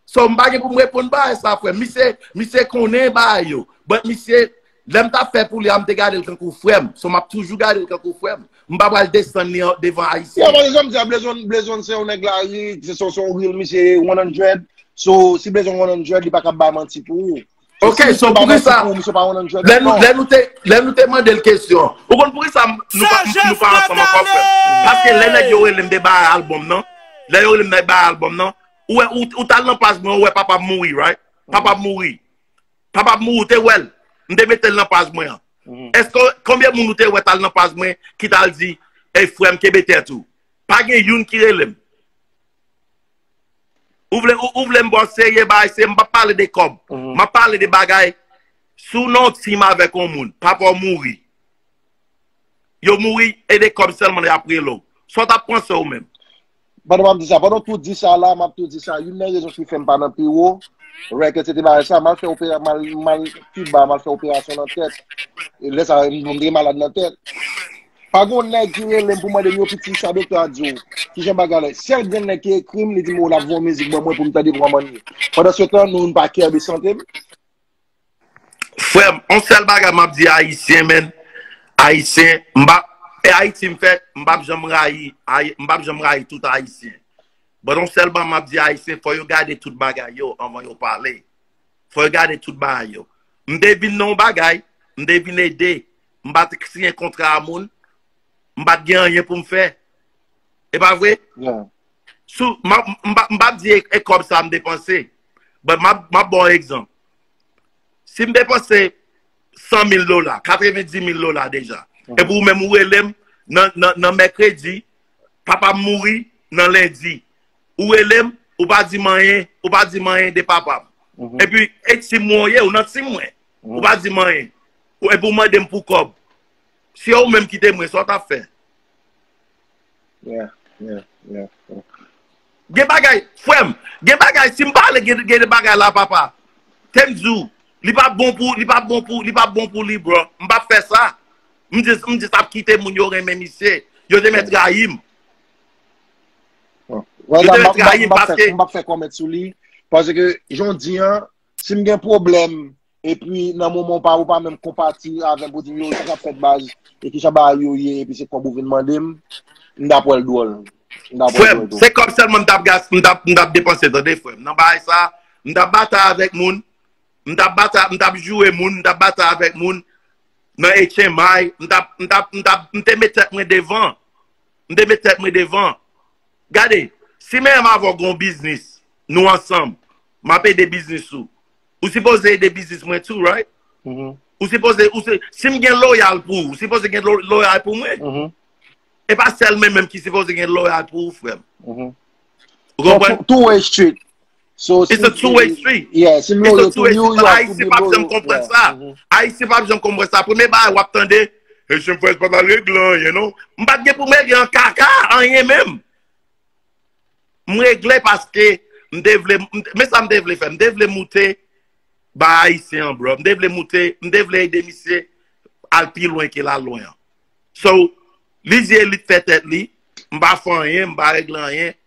So m pa gen pou m reponn bagay sa frè m. Misye misye konnen bagay yo. But misye lè m t ap fè pou li a m te gade l kankou frè m. So m ap toujou gade l kankou frè m. M pa pral desann li an- devan Ayisyen. Yo pa desann m di a Blaze One Blaze One se yon nèg lari, se se se yon real misye one hundred. So si Blaze One one hundred li pa ka bay manti pou ou. So Ok, si so misye bay poukisa manti pou ou, misye pa one hundred lè nou ankò. Lè nou te lè nou te mande l kesyon, ou konn poukisa m- nou pa nou pa ansanm ankò frè m? Paske lè nèg yo rele m te bay albòm nan, lè yo rele m te bay albòm nan, ou wè ou ou t al nan paj mwen ou wè papa m mouri, right? Papa m mouri. Papa m mouri ou te wè l? M te mete l nan paj mwen an. Èske konbyen moun ou te wè t al nan paj mwen ki t al di ey frè m kenbe tèt ou? Pa gen youn ki rele m. Ou vle ou, ou vle m ba w serye bagay se m p ap pale de kòb. M ap pale de bagay si w nan yon team avèk yon moun, papa w mouri. Yo mouri e de kòb sèlman y ap rele w. Sa w t ap panse ou menm? Pandan m ap di sa, pandan w tou di sa la, m ap tou di sa, youn nan rezon ki fè m pa nan pi wo, rèkèt se te bagay sa, m al fè opera, m al, m al Kiba, m al fè operasyon nan tèt. E lè sa, m, m te malad nan tèt. Pa gen yon nèg ki rele m pou mande m yo piti sa doktè a di w. Kijan bagay la? Sèl grenn nèg ki ekri m, li di m, o, l ap voye yon mizik ban mwen pou m tande pou m anmanye. Pandan se tan, nou, nou pa kè de sante m. Frè m, yon sèl bagay m ap di Ayisyen, menn. Ayisyen, m pa, e Ayiti m fèt, m p ap janm rayi, Ayi- m p ap janm rayi tout Ayisyen. But yon sèl bagay m ap di Ayisyen, fò yo gade tout bagay yo anvan yo pale. Fò yo gade tout bagay yo. M te vin nan yon bagay, m te vin ede. M pa t siyen kontra a moun, m pa t gen anyen pou m fè. E pa vre? Sou, m ap- m pa- m p ap di e e kòb sa m depanse. But m ap m ap ba w egzanp. Si m depanse san mil dola, katrevenndis mil dola deja, epi ou menm ou rele m nan nan nan mèkredi, papa m mouri nan lendi. Ou rele m, ou pa di m anyen, ou pa di m anyen de papa m. Epi e team mwen w ye, ou nan team mwen. Ou pa di m anyen. Ou epi ou mande m pou kòb. Si se ou menm ki te mwen, sa w t ap fè? Yeah, yeah, yeah. Gen bagay, frè m, gen bagay, si m pale gen gen de bagay la papa, te m di w, li p ap bon pou, li p ap bon pou, li p ap bon pou li, bro. M p ap fè sa. M jis, m jis ap kite moun yo renmen misye. Yo te mèt rayi m. Yo te mèt rayi m paske. M p ap fè kòmèt sou li. Paske, jan w di an, si m gen pwoblèm, epi nan moman w pa, ou pa menm konpati avè m pou di m, yo, sa k ap fèt baz, e kijan bagay yo ye, epi se kòb ou vin mande m, m t ap wè l dwòl. M t ap wè l dwòl tou. Frè m, se kòb sèlman m t ap gas, m t ap, m t ap depanse, tande, frè m. Nan bagay sa, m t ap batay avèk moun, m t ap batay, m t ap joure moun, m t ap batay avèk moun nan H M I, m t ap, m t ap, m t ap, m te met tèt mwen devan. M te met tèt mwen devan. Gade, si menm avè w gen yon biznis, nou ansanm, m ap ede biznis ou. Ou sipoze ede biznis mwen tou, right? Ou sipoze, ou se, si m gen loyal pou ou, ou sipoze gen lo- loyal pou mwen. E pa sèl mwen menm ki sipoze gen loyal pou ou, frè m. Ou konprann? Two way street. So, it's a two way street. Yeah, si m loyal to you, you have to be loyal. Ayisyen p ap janm konprann sa. Ayisyen p ap janm konprann sa. Premye bagay w ap tande, Haitian Fresh pa t al regle anyen, non. M pa t gen pou m regle an kaka, anyen menm. M regle paske m te vle, m- men sa m te vle fè. M te vle moute ba Ayisyen an, bro. M te vle moute, m te vle ede misye al pi lwen ke l al lwen an. So, li di e li t fè tèt li, m pa fè anyen, m pa regle anyen.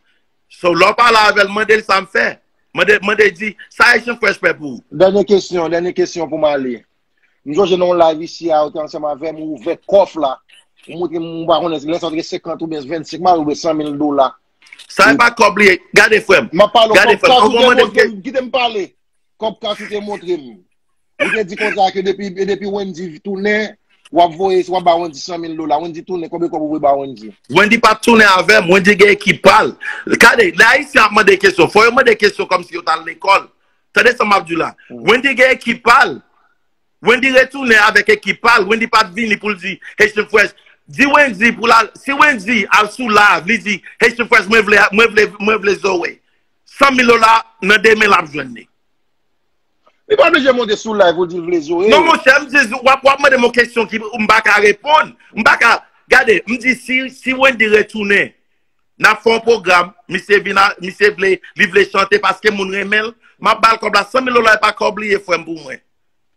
So, lè w pale avè l, mande l sa m fè. Mande, mande di, sa Haitian Fresh fè pou ou? Dènye kesyon, dènye kesyon pou m ale. M sonje nan yon live isi a, ou te ansanm avè m, ou ouvè kòf la. Ou montre m, m pa konnen, lè sa w te gen senkant oubyen vennsenk mil oubyen san mil dola. Sa e pa kòb li ye. Gade, frè m. M ap pale w kòb kas ou te montre m, kite m pale. Kòb kas ou te montre m. Ou te di konsa ke depi, depi Wendy tounen, w ap voye, w ap ba Wendy san mil dola. Wendy tounen, konbyen kòb ou voye ba Wendy? Wendy pa t tounen avè m. Wendy gen ekip pa l. Gade, lè Ayisyen ap mande kesyon, fò yo mande kesyon kòmsi yo t al lekòl. Tande sa m ap di w la. Wendy gen ekip pa l. Wendy retounen avèk ekip pa l. Wendy pa t vini pou l di Haitian Fresh. Di Wendy pou l al, si Wendy al sou live, li di Haitian Fresh, mwen vle, mwen vle, mwen vle Zoe. san mil dola, nan demen l ap jwenn li. Li pa oblije monte sou live pou di l vle Zoe. Non, monchè, m di, w ap, w ap mande m yon kesyon ki m pa ka reponn. M pa ka, gade, m di, si, si Wendy retounen, n ap fè yon pwogram, misye vin, misye vle, li vle chante paske moun renmen l, m ap ba l kòb la, san mil dola, e pa kòb li ye, frè m, pou mwen.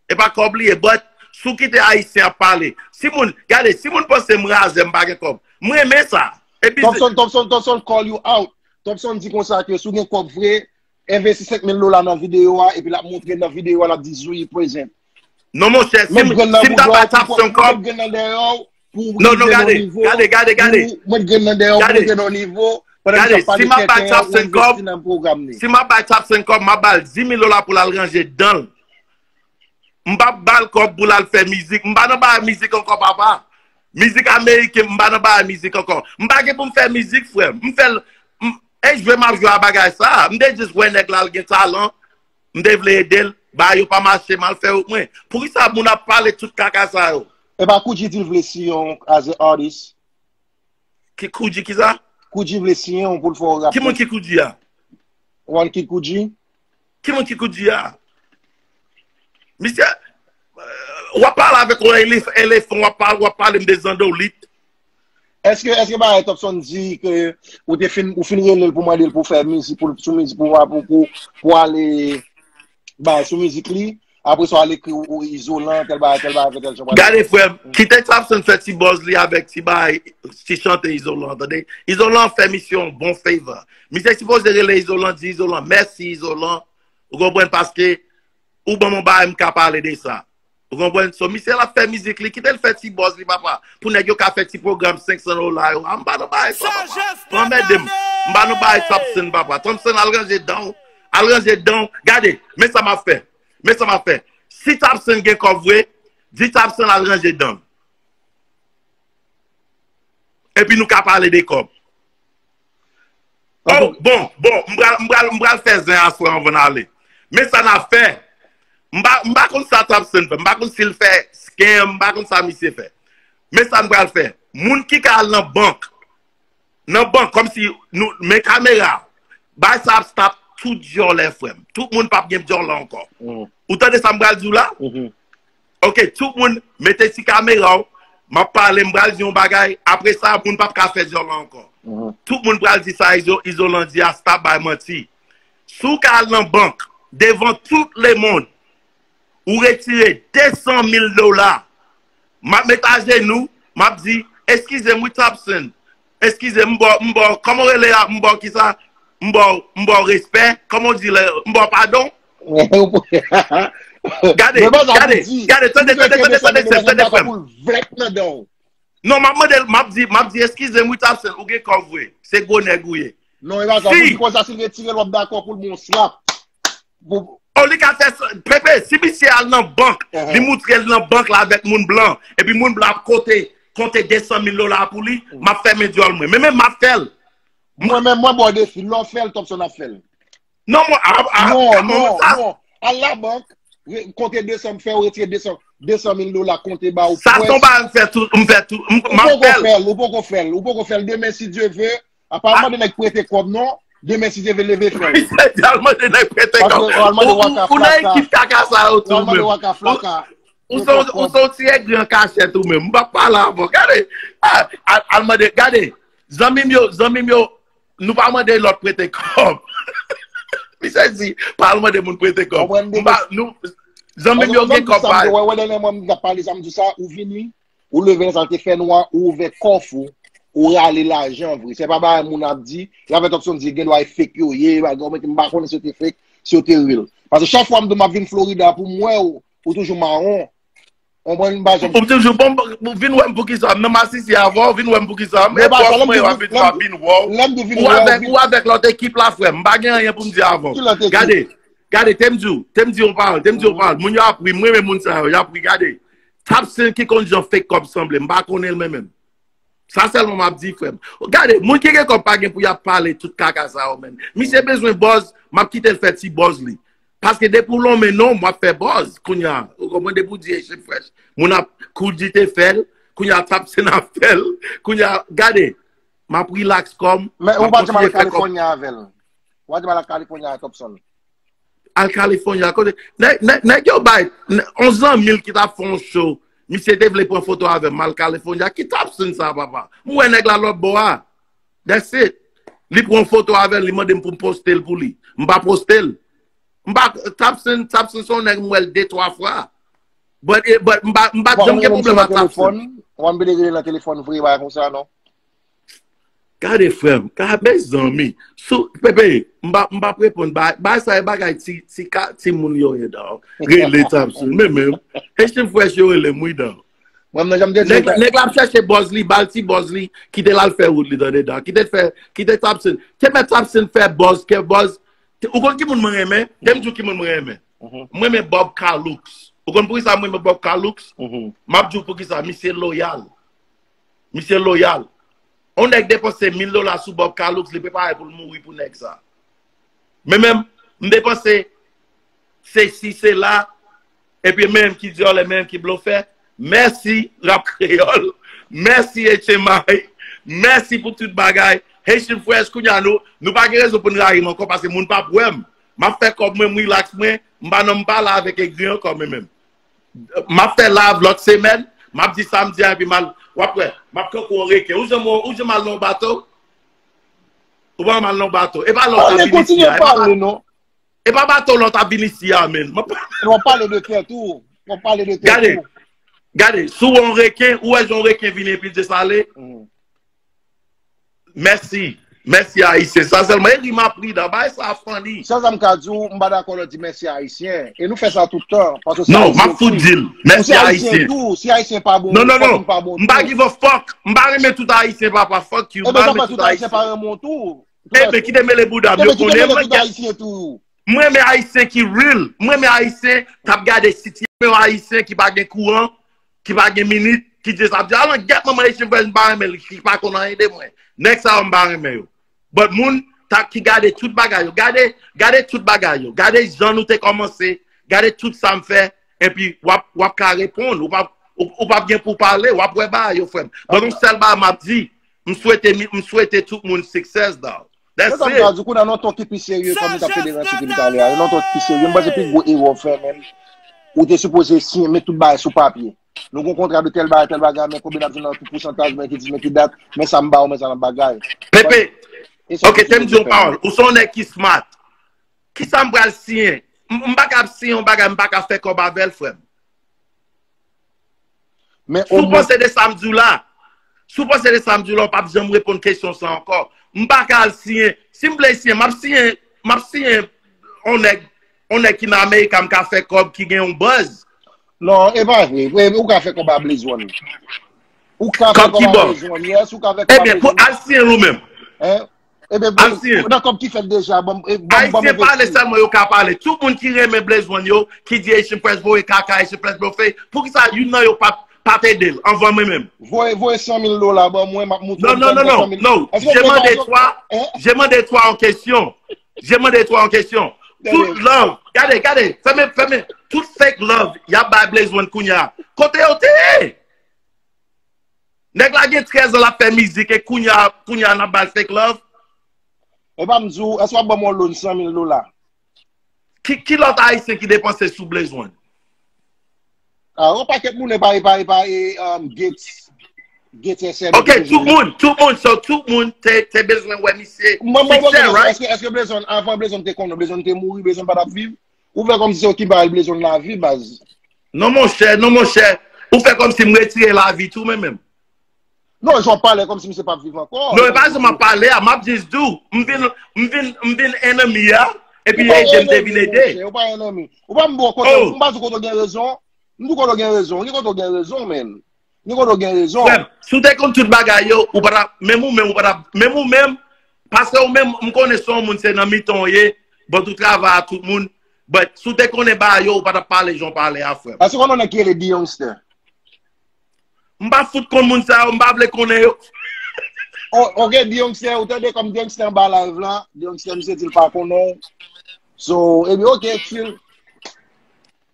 E pa kòb li ye, but, si w kite Ayisyen ap pale, si moun, gade, si moun panse m razè, m pa gen kòb, m renmen sa. Epi, Thompson, Thompson, Thompson call you out. Thompson di konsa ke si w gen kòb vre, envesti senk mil dola nan videyo a, epi l ap montre nan videyo a, l ap di Zoe present. Non, monchè, si m ta bay Tapson kòb. Non, non, gade, gade, gade, gade. Gade, si m ap bay Tapson kòb, si m ap bay Tapson kòb, m ap ba l dis mil dola pou l al ranje dan l. M p ap ba l kòb pou l al fè mizik. M pa nan bagay mizik ankò, papa. Mizik ameriken, m pa nan bagay mizik ankò. M pa gen pou m fè mizik, frè m. M fè l. M, e jwe m ap jwe a bagay sa. M te jis wè nèg la, l gen talan. M te vle ede l. Bagay yo pa mache, m al fè wout mwen. Poukisa moun ap pale tout kaka sa yo? E pa Koudji di l vle siyen w as a artist? Ki Koudji kisa? Koudji vle siyen w pou l fè w rap. Ki moun ki Koudji a? One Kid Koudji. Ki moun ki Koudji a? Misye, w ap pale avèk yon elef, elefan, w ap pale, w ap pale m de zandolit. Èske, èske bagay Thompson di ke ou te fin, ou fin rele l pou mande l pou fè mizik, pou, sou mizik, pou, pou, pou, pou ale bay sou mizik li? Apre sa, w al ekri ou, ou izolan, tèl bagay, tèl bagay, tèl jan bagay. Gade, frè m, kite Tapson fè ti buzz li avèk ti bagay, ti chante izolan, tande? Izolan fè misye yon bon favor. Misye sipoze rele izolan, di izolan, mèsi izolan. Ou konprann? Paske ou ban m yon bagay, m ka pale de sa. Ou konprann? So, misye l ap fè mizik li, kite l fè ti buzz li, papa. Pou nèg yo ka fè ti pwogram senk san dola yo. A, m pa nan bagay sa, papa. Pa anmède m. M pa nan bagay Tapson, papa. Tapson, al ranje dan w. Al ranje dan w. Gade, men sa m ap fè. Men sa m ap fè. Si Tapson gen kòb vre, di Tapson al ranje dan l. Epi nou ka pale de kòb. Oh, bon, bon, m pral, m pral, m pral fè zen aswè anvan n ale. Men sa n ap fè. M pa, m pa konn sa Tapson fè. M pa konn si l fè scam, m pa konn sa misye fè. Men sa n pral fè. Moun ki ka al nan bank, nan bank, kòmsi nou, men kamera, bay sa ap stop tout djòlè, frè m. Tout moun p ap gen djòlè ankò. Ou tande sa m pral di w la? Ok, tout moun, mete ti kamera w, m ap pale, m pral di yon bagay, apre sa, moun p ap ka fè djòlè ankò. Tout moun pral di sa Izo, Izolan di a, stop bay manti. Si w ka al nan bank, devan tout lemonn, ou retire de san mil dola, m ap met ajenou, m ap di, eskize m wi Tapson, eskize m, m ba w, m ba w, kòman w rele a, m ba w kisa, m ba w, m ba w respè, kòman w di lè, m ba w padon. Gade, gade, gade, tande, tande, tande, tande, tande, tande, frè m. Non, m ap mande l, m ap di, m ap di, eskize m wi Tapson, ou gen kòb vre, se gwo nèg ou ye. Non, e pa sa, pou di konsa, si l retire l, w ap dakò pou l bon slap. Oh, li ka fè sa, Pepe, si misye al nan bank, li moutre l nan bank la avèk moun blan, epi moun blan ap konte, konte de san mil dola pou li, m ap fèmen djòl mwen. Men, men m ap fè l. Mwen menm, mwen ba w defi, lè w fè l, Thompson ap fè l. Non, mwen, a, a, non, non, non. Al labank, konte de san, fè yo retire de san, de san mil dola, konte ba ou. Sa se yon bagay m fè tou, m fè tou, m, m ap fè l. Ou poko fè l, ou poko fè l. Demen, si Dye ve, a pa mande nèg prete kòb, non. Demen, si Dye ve, leve fè l. Misye di al mande nèg prete kòb. Ou nan ekip kaka sa yo tou, ou menm. Ou se yon ti egri an kachèt ou menm. M p ap pale avè w. Gade, al mande, gade. Zanmi m yo, zanmi m yo, nou pa mande lòt prete kòb. Misye di, pa al mande moun prete kòb. M pa, nou, zanmi m yo gen kòb pa yo. Wè, wè, dènye mwa m t ap pale sa, m di sa, ou vini, ou leve nan sa l te fè nwa, ou ouvè kòf ou, ou rale lajan vre. Se pa bagay moun ap di, y avè Thompson di, gen dwa e fake yo ye, bagay, m pa konnen si yo te fake, si yo te real. Paske chak fwa m di m ap vin Florida pou m wè w, ou toujou mawon. Ou konprann, m pa janm. Ou toujou bon, vin wè m poukisa. M nan masisi avè w, vin wè m poukisa. E bòs mwen yo ap vin, ap vin wè w. Ou avèk, ou avèk lòt ekip la, frè m. M pa gen anyen pou m di avè w. Gade, gade, te m di w, te m di yon pawòl, te m di yon pawòl. Moun yo ap ri, m renmen moun sa yo, y ap ri, gade. Tapson ki konn jan fake kòb sanble, m pa konnen l mwen menm. Sa sèlman m ap di, frè m. Gade, moun ki gen kòb pa gen pou y ap pale tout kaka sa yo, menm. Misye bezwen buzz, m ap kite l fè ti buzz li. Paske depi w lonmen non m, w ap fè buzz. Kounye a, ou konprann, depi w di Echep Fresh, moun ap, Koudji te fè l, kounye a Tapson ap fè l, kounye a, gade, m ap relax kò m, m ap kontinye fè kòb. Men ou pa janm al California avè l. W a di m al California a Thompson. Al California, kote. Nèg, nèg, nèg yo bay, nè- yon zanmi l ki t ap fè yon show. Misye te vle pran foto avè m, al California. Ki Thompson sa, papa? M wè nèg la lòt bò a. That's it. Li pran yon foto avè l, li mande m pou m poste l pou li. M pa poste l. M pa, Thompson, Thompson se yon nèg m wè l de, twa fwa. But, eh, but m pa, m pa janm gen pwoblèm ak Thompson. W ap vin rele nan telefòn vre, bagay konsa, non? Gade, frè m, gade, mezanmi. Sou, Pepe, m pa, m pa reponn. Bagay, bagay sa, e bagay ti, ti, ka, ti moun yo ye, dog. Rele Thompson. Men menm, Haitian Fresh yo rele m, wi, dog. Mwen, mwen, jan m te di Nèg, nèg la ap chèche buzz li, ba l ti buzz li, kite l al fè wout li, tande, dog. Kite l fè, kite Thompson. Te mèt Thompson fè buzz, ke buzz. Te- Ou konn ki moun mwen renmen? Te m di w ki moun mwen renmen. Mwen renmen Bob Calux. Ou konn poukisa mwen renmen Bob Calux? M ap di w poukisa. Misye loyal. Misye loyal. On nèg depanse mil dola sou Bob Calux, li prepare pou l mouri pou nèg sa. Men menm, m depanse sesi, sela, epi menm ki dyòlè, menm ki blofè. Mèsi, Rap Kreyòl. Mèsi, H M I. Mèsi pou tout bagay. Haitian Fresh, kounye a nou, nou pa gen rezon pou n rayi m ankò, paske moun p ap wè m. M ap fè kòb mwen, m relax mwen, m pa nan m pa la avèk egri ankò, men menm. M ap fè live lòt semèn, m ap di samdi a, epi m al, w ap wè, m ap kankou yon reken. Ou janm, ou janm al nan yon bato? Ou pa mal nan bato. E pa lòt ap vin isi a. E pa, e pa bato lòt ap vin isi a, men. W ap pale de tèt ou. W ap pale de tèt ou. Gade, sou yon reken, ou wè jan yon reken vini epi l desale? Mèsi. Mèsi, Ayisyen. Sa sèlman. E ri m ap ri dan. Bagay sa funny. Sèl sa m ka di w, m pa dakò lè w di mèsi Ayisyen. E nou fè sa tout tan. Paske se Ayisyen tou. Non, m ap fout di l. Mèsi, Ayisyen. Si Ayisyen pa bon, non, non, non. M pa give a fuck. M pa renmen tout Ayisyen, papa. Fuck you. M pa renmen tout Ayisyen. Ebyen, kite mele bouda m. Yo konnen mwen. M renmen Ayisyen ki real. M renmen Ayisyen k ap gade sitiyasyon. M renmen Ayisyen ki pa gen kouran, ki pa gen minit, ki just ap di, "Alan, gèt manman Haitian Fresh, m pa renmen l, ki pa konn anyen de mwen." Nèg sa yo, m pa renmen yo. But moun ta, ki gade tout bagay yo, gade, gade tout bagay yo, gade jan nou te kòmanse, gade tout sa m fè, epi w ap, w ap ka reponn, ou p ap, ou, ou p ap gen pou pale, w ap wè bagay yo, frè m. But yon sèl bagay m ap di, m swete, m swete tout moun success, dog. That's it. Sa m ka di, kounye a nan ton ki pi serye, kòm nou t ap pede nan ti kou talè a, nan ton ki pi serye, m panse pi gwo erè w fè, menm, ou te sipoze siyen, met tout bagay sou papye. Nou gen yon kontra de tèl bagay, tèl bagay, men konbyen n ap jwenn nan pousantaj, men ki di, men ki dat, men sa m ba w, men sa nan bagay. Pepe, ok, te m di yon pawòl. Ou se yon nèg ki smart. Kisa m pral siyen? M, m pa ka ap siyen yon bagay, m pa ka fè kòb avè l, frè m. Si w panse de sa m di w la, si w panse de sa m di w la, w p ap janm reponn kesyon sa ankò. M pa ka al siyen. Si m vle siyen, m ap siyen, m ap siyen yon nèg, yon nèg ki nan America, m ka fè kòb, ki gen yon buzz. Non, e pa vre. Ou ka fè kòb a Blaze One. Ou ka fè kòb a Blaze One, yes, ou ka fè kòb a Blaze One. Ebyen, pou al siyen l ou menm. Ebyen, nan kòb ki fèt deja, ban m, ban m envesti. Ayisyen pale sèlman yo ka pale. Tout moun ki renmen Blaze One yo, ki di Haitian Fresh voye kaka, Haitian Fresh blofe, poukisa youn nan yo pa, pa t ede l anvan mwen menm? Voye, voye san mil dola ban mwen, m ap moutre w. Non, non, non, non, non. J'ai demandé toi, j'ai demandé toi en question. J'ai demandé toi en question. Tout love, gade, gade, fèmen, fèmen. Tout fake love y ap bay Blaze One kounye a. Kote yo te ye? Nèg la gen trèz an l ap fè mizik e kounye a, kounye a n ap ba l fake love. E pa m di w, èske w ap ban m yon loan san mil dola? Ki, ki lòt Ayisyen ki depanse sou Blaze One? Ah, yon pakèt moun e pa, e pa, e pa, e, um, Gates. Gates S M. Ok, tout moun, tout moun, so tout moun te, te bezwen wè misye. Mwen, mwen, mwen, èske, èske Blaze One, avan Blaze One te konnen, Blaze One te mouri, Blaze One pa t ap viv? Ou fè kòmsi se w ki bay Blaze One lavi, baz. Non, monchè, non, monchè. Ou fè kòmsi m retire lavi tou, men menm. Non, jan w pale kòmsi misye p ap viv ankò. Non, e pa jan m ap pale a, m ap just di w. M vin, m vin, m vin enemy a, epi ede m te vin ede. Ou pa enemy. Ou pa m bò kote w. M pa di w kote w gen rezon. M di w kote w gen rezon. Gen kote w gen rezon, men. Gen kote w gen rezon. Frè m, si w te konn tout bagay yo, ou pa t ap, menm ou menm, ou pa t ap, menm ou menm, paske ou menm, m konnen se yon moun, se nan mitan w ye, but ou travay a tout moun, but si w te konnen bagay yo, ou pa t ap pale jan w pale a, frè m. Èske w konn yon nèg ki rele D-Youngster? M pa fout konn moun sa yo, m pa vle konnen yo. Oh, ok, D-Youngster, ou tande kòm D-Youngster anba live la, D-Youngster, misye di l pa konnen w. So, epi, ok, chill.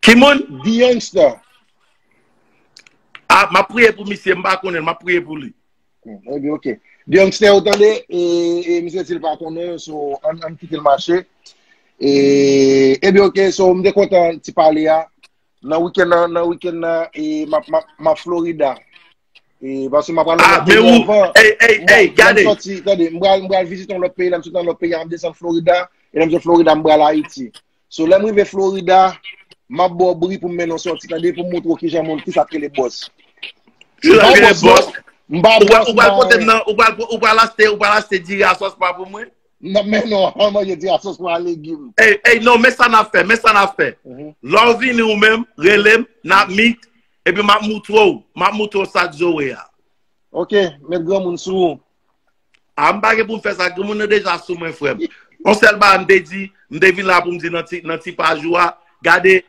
Ki moun? D-Youngster. Ah, m ap priye pou misye, m pa konnen l, m ap priye pou li. Hmm, epi, ok. Gangsta, ou tande, e, e misye di l pa konnen, so, ann, ann kite l mache. E, ebyen, oke, so, m te kontan ti pale a. Nan wikenn nan, nan wikenn nan, e, m ap, m ap, m ap Florida. E, paske m ap pral nan Ah, lòt men peyi ou, anvan. Ey, ey, M pral, ey, lè m gade. Sòti, tande, m pral, m pral vizite yon lòt peyi, lè m soti nan lòt peyi, m ap desann Florida. E lè m sot Florida, m pral Ayiti. So, lè m rive Florida, m ap ba w bri pou m mennen w sòti, tande, pou m montre w kijan moun, kisa k rele bòs. M Kisa pa k rele bòs, non. Bòs? M pa Ou pral, bòs, ou pral pote m mwen. Nan, ou pral, ou pral achte, ou pral achte diri a sòs pa pou mwen? Non, men non, an manje diri a sòs pa legim. Ey, ey, non, men sa n ap fè, men sa n ap fè. Mhm. Lè w vini ou menm, rele m, n ap meet, epi m ap moutre w, m ap moutre w sa Joe a. Ok, met granmoun sou ou. A, m pa gen pou m fè sa, granmoun nan deja sou mwen, frè m. Yon sèl bagay m te di, m te vin la pou m di nan ti, nan ti paj ou a, gade,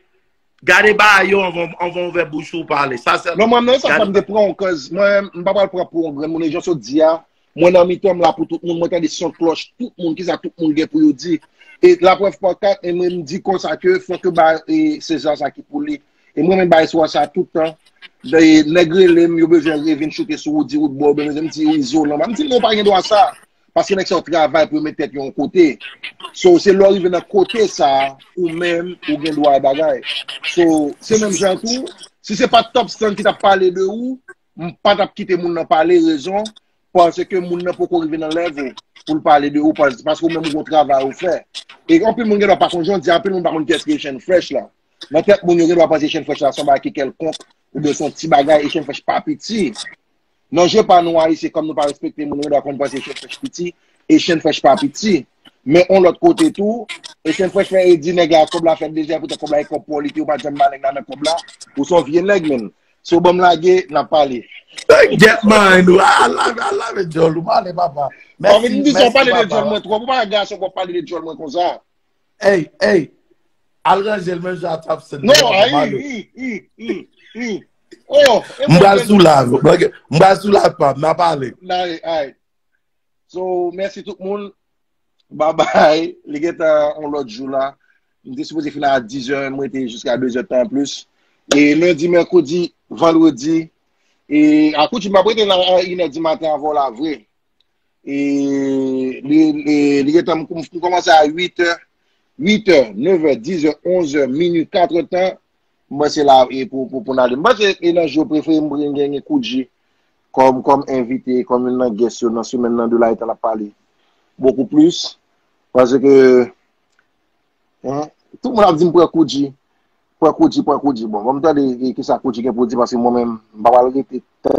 gade bagay yo anvan, anvan w ouvè bouch ou pale. Sa sèl Non, mwen menm, sa fè m te pran w, cause mwen, m pa pral pran pou yon granmoun, e jan w sot di a, mwen nan mitan, m la pou tout moun, mwen tande son klòch, tout moun, kisa tout moun gen pou yo di. E laprèv pa kat, e mwen, m di konsa ke fòk yo ba, e, Seza sa ki pou li. E mwen menm bay espwa sa tout tan. Dayè, nèg rele m, yo bezwen revin choute sou Roody Roodboy, oubyen bezwen m di Izolan. M di non, pa gen dwa sa. Paske nèg sa yo travay pou yo met tèt yo yon kote. So, se lè w rive nan kote sa, ou menm, ou gen dwa bagay. So, se menm jan tou, si se pa t Top Stand ki t ap pale de ou, m pa t ap kite moun nan pale, rezon, paske moun nan poko rive nan level pou l pale de ou, pas-, paske ou menm ou gon travay ou fè. E anpil moun gen dwa pa konn, jan w di, anpil moun pa konn kiyès ki Echèn Fresh la. Nan tèt moun yo gen dwa panse Echèn Fresh la se yon bagay ki kèlkonk, oubyen se yon ti bagay, Echèn Fresh pa piti. Nan je pa nou Ayisyen, kòm nou pa respekte moun, nou gen dwa konn panse Echèn Fresh piti, Echèn Fresh pa piti. Men yon lòt kote tou, Echèn Fresh fè e di nèg la kòb la fèt deja, poutan kòb la e kòb pa w li te, ou pa t janm ba nèg la nan kòb la, ou se yon vye nèg, menn. Si w ban m lage, n ap pale. Get mine, ou. A, lave, a, lave djòl ou, m ale, papa. Mèsi, mèsi, papa. Ou pale de djòl mwen twòp, ou pa gason pou w ap pale de djòl mwen konsa. Ey, ey, al ranje l menm jan a Top Stand. Non, ayi, i, i, i, i. Oh, e M pral sou live, m pral sou live, pa, m ap pale. Ayi, ayi. So, mèsi tout moun. Babay, li gentan yon lòt jou la. M te sipoze fin a dizè, m rete jiska dezè tan plis. E lendi, mèkredi, vandredi, e a koutim, m ap rete la a inè di maten avè w la vre. E li, li, li gentan, m, m kòmanse a uit è, uit è, nèf è, dizè, onz è, minui, katrè tan, m panse la e pou, pou, pou n ale. M panse e nan jou prefere m gen, gen, gen Koudji kòm, kòm envite, kòm youn nan guest yo nan semèn nan de la etan n ap pale beaucoup plus. Paske, hein, tout moun ap di m pran Koudji, pran Koudji, pran Koudji. Bon, ban m tande e, kisa Koudji gen pou di, paske mwen menm, m pa pral rete tan